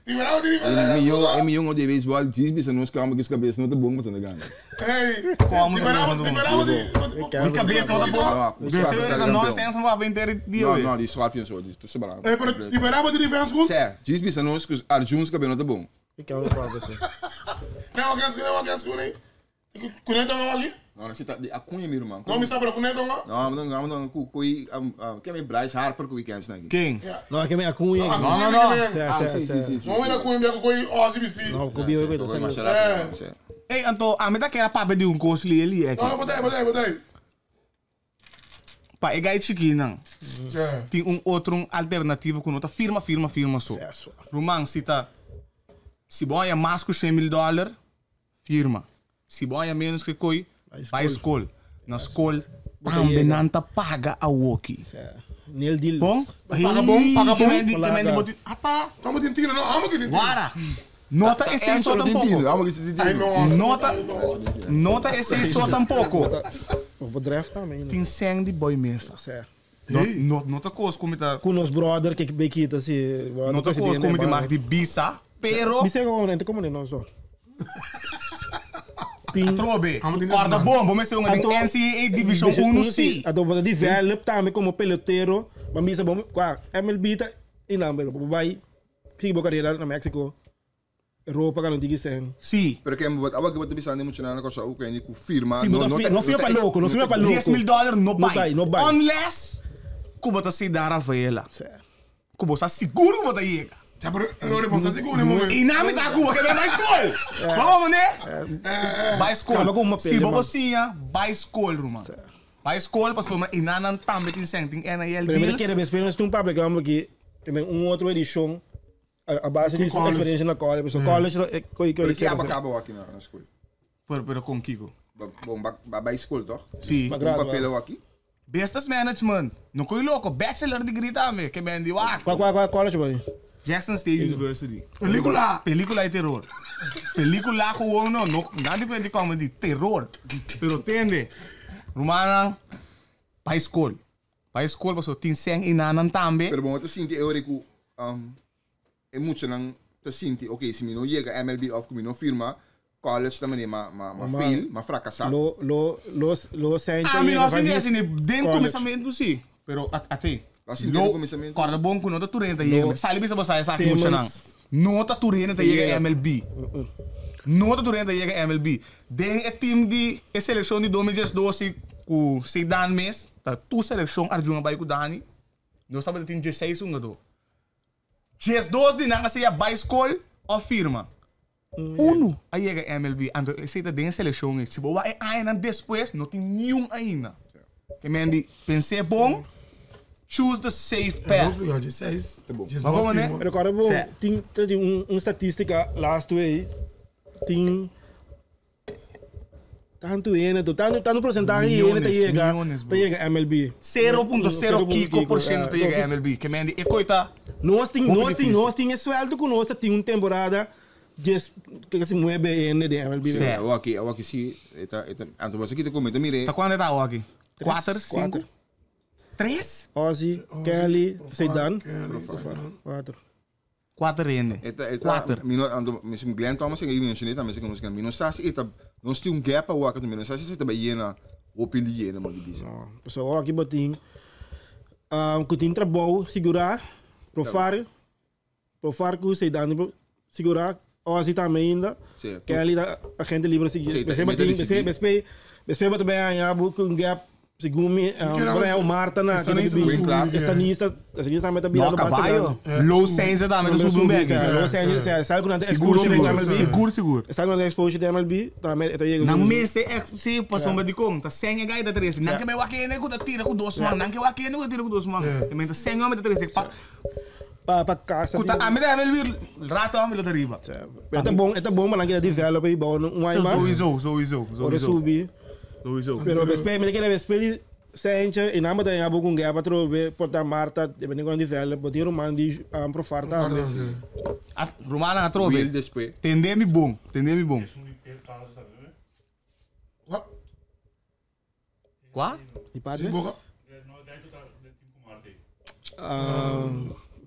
Die vrouw die E meu e meu de baseball, diz bisa nós kwam ik cabeça não te bom mas não ganha. Hey. Como Die vrouw, die vrouw die. Mi cabeça não tá bom. Dus é nonsense maar bem ter die. Não, não, die Scorpions hoor, die tussen belang. Hey, maar die vrouw die fans goed? Zé, diz bisa nós que Arjun's cabelo não te bom. Ik kan wel praten. Nee, wat kan schoenen, wat kan schoenen. Kunnen het dan wel? Não, não, tá de acunha meu irmão. Não, me sabe, kunnen het dan Não, não, não, não, ku kui quem é Bryce Harper ku weekends nagi. Quem? Não, aqui é a cunha. Não, não, não. Sim, sim, sim. Não, era com ele, com ele, ó, se vestir. Não, cobi eu coisa. Ei, anto, a meta que era papi de um curso ali ali é. Não, botei, botei, botei. Pa e gai chiqui não. É. Tem um outro alternativo com nota firma, firma, firma só. Roman, se tá se bom é mais que 100 mil dólares, firma. Se bom é menos que coi, vai escola. Na escola também não tá paga a woki. Neil Deal. Bom? Paga bom, paga bom. bom. Apa? Como tem tiro, não, amo que tem tiro. Guara. Nota esse só tampouco. Ai, nossa. Nota, Ai, nossa. nota esse só tampouco. O draft também. Tem sangue de boi mesmo. Certo. Não, não tá coisa como tá. Com os brother que bequita assim. Não tá coisa como de marca de bisa, pero Bisa como não, como não só. Tem Trobe, Amo de corda Nesman. bom, vamos ser um Anto- NCAA Division 1 sim. A do develop também como pelotero, mas misa bom, qua MLB tá e não, pero vai sigue boa carreira na México. Europa que não diga sem. Sim. Pero quem bot awa que bot bisa nem muito na cosa o que ni ku firma. Sim, não firma pa louco, não firma pa louco. 10 mil dólares no No buy. buy, no buy. Unless Cuba tá se dar a vela. Cuba está seguro que bota chega. Já, pero eu respondo seguro no momento. E na metade Cuba que vem mais escola. Vamos, né? Vai escola. Acaba com uma Se pele, você mano. tinha, vai escola, irmão. Vai escola, passou, mas e na não também tem sangue, tem NIL Pero me deals. quero ver experiência de um papo que vamos aqui, também um outro edição a base de college. experiência na college, pessoal. College é coi Pero coi que aba acaba aqui na na escola. Pero, pero com Kiko. Bom, ba ba escola toch? Sim. Um papel aqui. Business Management. Não coi louco, bachelor degree também, que vem de lá. Qual qual qual college boy? Jackson State University. Película. Película de terror. Película gewoon no, no, nada de comedy, terror. Pero tende. Romana, bij school. Bij school was zo tien cent in aan tambe. Pero bom, te sinti eu rico é muito não te sinti, ok, se mi não chega MLB of mi não firma, college também ma ma ma fail, ma fracassar. Lo lo los los Sanchez. Ah, mi no sin assim, den começamento sim. Pero até. Assim, den começamento. Corda bom ku nota turenta yega. Sali bisa basa esa Simmons. mucho nang. Nota turenta yega MLB. No ta tur hende ta yega MLB. Den e team di e seleccion di 2012 cu Zidane mes, ta tur seleccion Arjun a bay cu Dani, nos tabata tin dieseis hungador. Diesdos di nan a sea bay scol of firma. Unu a yega MLB, anto esey ta den e seleccion ey. Si bo wak e añanan despues, no tin niun ainda. Ke men di, pens'é bon, choose the safe path. Ma como ne? Recorda bo, tin ta tin un un statistica laatst wey, tin tantu hende to tantu tantu porcentahe di hende ta yega ta yega MLB. 0.0 kiko por ciento ta yega MLB. Ke men di e koe ta Nos tin nos tin nos tin e sueldo ku nos ta tin un temporada dies kasi nuebe hende den MLB. Sí, awaki, awaki si, e ta, e ta, anto bo sa kita ku mi ta mira e. Ta kuantu e ta awaki? Kuater, sinku? Tres? Ozzy, Kelly, Zidane. Kuater. Kuater hende. E ta, e ta, Kuater. mi no, anto, mi si Glenn Thomas a mencioné tambe si ku mi no sa si e ta, nos tin un gap awaki, anto mi no sa si ta bai yena hopi liena mo di bisa. No, pasobra awaki bo tin ku tin trabou sigurá, profar, profar ku Zidane sigurá, Ozzy tambe ainda, Kelly ta agente libre sigui. P'esei bo tin, p'esei, p'esei bo ta bai haña bo ku un gap Segun mi, por ejemplo, Marta na ki ta Estanista, estanista tambe ta birando No, basta caballo. grandi. Low Sense tambe ta subi un beki. Low Sense, sea, sabe ku nan ta Sigur, exposure sigur, den MLB. sigur, sigur. Sabe ku nan ta exposure den MLB, tambe e ta yega Nan su. mester ex, si, pasobra dikon, ta sen e gai ta trese. Nan ke bai wak hende ku ta tira ku dos man, nan ke wak hende ku ta tira ku dos man. Te mester sen hòmber ta trese pa. Pa, pa kasa. Ku ta ami ta MLB, rato ami lo ta riba. Pero e ta bon, e ta bon pa nan keda develop i bou un aña mas. Sowieso, sowieso, Ora sowieso. subi. Sowieso. Pero despues, mi ta kere despues di Sentje i nan bo ta haña bo ku un guerra atrobe, por ta Marta, depende kon develop, bo tin ruman di Profar tambe. Rumannan atrobe. Will despues. Tende mi bon, tende mi bon. Kua? Di Padres?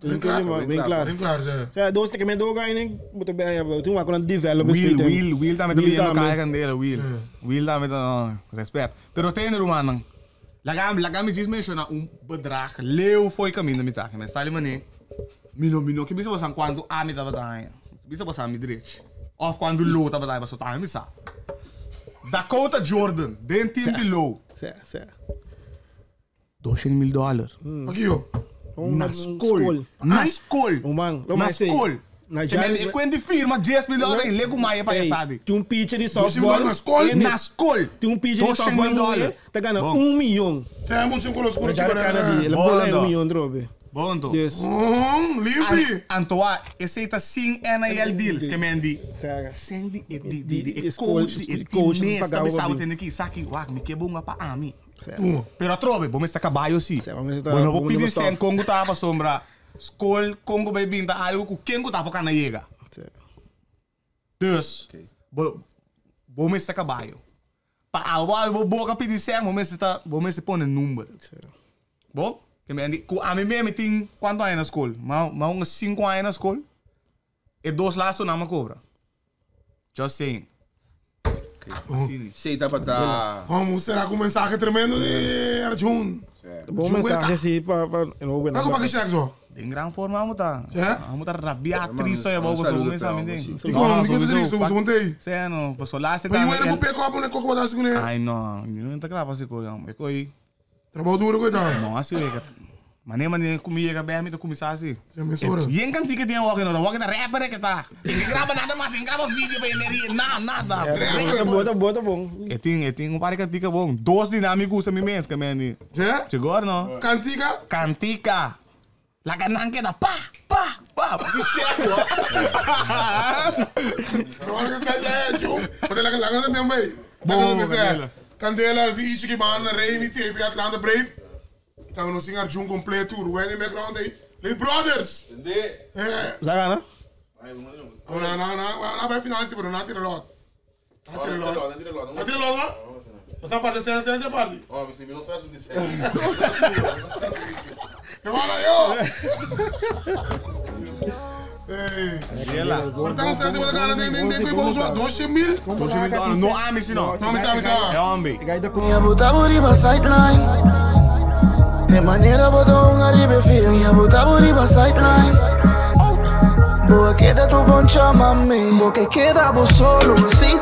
Ben klaar. Ben klaar. Ben klaar, ja. Sea, dos te keme doga inen, bo ta bij, bo tin wak develop Will, Will, Will tambe ta bini kaya kandela, Will. Will tambe ta, respet. Pero tende rumannan, laga mi, laga mi djis menciona un bedrag leu fo'i kaminda mi ta. Mi sali mané, mi no, mi no ke bisa bosan kuantu ami tabata haña. Bisa bosan mi drech. Of kuantu Lou tabata haña, pasobra tambe mi sa. Dakota Jordan, den team di Lou. Sea, sea. 200 mil dòler. Pakio? Na skol. Na skol. Na skol. Te mende e kuent di firma 10 mil dòler i legu maya pa e sabi. Tin un picha di softball. Na skol? Na skol. Tin un picha di softball muhé ta gana un miyon. Sa e mucha ku los Na Jaro Kennedy. El a bola un miyon trobe. Bon anto. Dus. Limpi. Anto a esei ta sin NIL deals ke men di. Sen di e di e coach di e team mes ta bisa bo tende ki saki wak mi ke bunga pa ami. Pero atrobe, bo mester kabayo si. Bo no por pidi sen kon ku ta pasobra skol kon ku bai bin ta algu ku ken ku ta por kana yega. Dus, bo bo mester kabayo. Pa abo abi bo boka pidi sen, bo mester ta bo mester pone number. Bo? Ke men di ku ami mes mi tin kuantu aña na skol? Ma ma un sinku aña na skol. E dos lasonan mi a kobra. Just saying. Sey tabata. Homo será ku mensahe tremendo di Arjun. Bon mensahe si pa pa e no Raku pa ki check so. Den gran forma amo ta. Sí? Amo ta rabia tristo ya bou paso mesa mi den. Di kon, di kon ta tristo paso bon tei. Sí no, paso laatste Ma yu era pick up un koko bata así kuné. Ay no, mi no ta kla pa hasi koi amo. E koi. Trabou duro ku e ta. No así wega. Mane mane ku mi yega bèh mi ta kuminsá así. Sí, mesora. Yen kantika tin awor no ta wak ta rapper ke ta. E ke graba nada mas, e graba video pa hende rie, na, nada. Rapper. Bo ta bo ta bon. E tin e tin un par di kantika bon. Dos di nan mi gusta mi mes ke men di. Sí? Sigur no. Kantika? Kantika. Laga nan keda pa, pa, pa. Pasi shèk ho. Pero ora ke sa ya e chum, bo ta laga laga nan ta den bay. Bon, Kandela. Kandela di Ichi Kibana, Remy, TV Atlanta Brave. Taba nos sin Arjun completo, Ruben den background ey. Ley Brothers! Tende! Eh. Sa gana? No, no, no, no, no, bay final si, pero no a tira lot. No a tira lot. No a tira lot, no? Nos a parti sen, sen, sen parti. Oh, mi no sa su di sen. Hermano, yo! Ey. Pero tan sen, sen, gana, den, den, den, den, den, 200 mil? 200 mil dólar. No ami si no. No ami si, ami si. E hombre. Mi a buta bo riba sideline. E manera bo ta hunga riba e field. Mi a buta bo riba sideline. Out. Bo keda tu poncha mami. Bo ke keda bo solo, esei.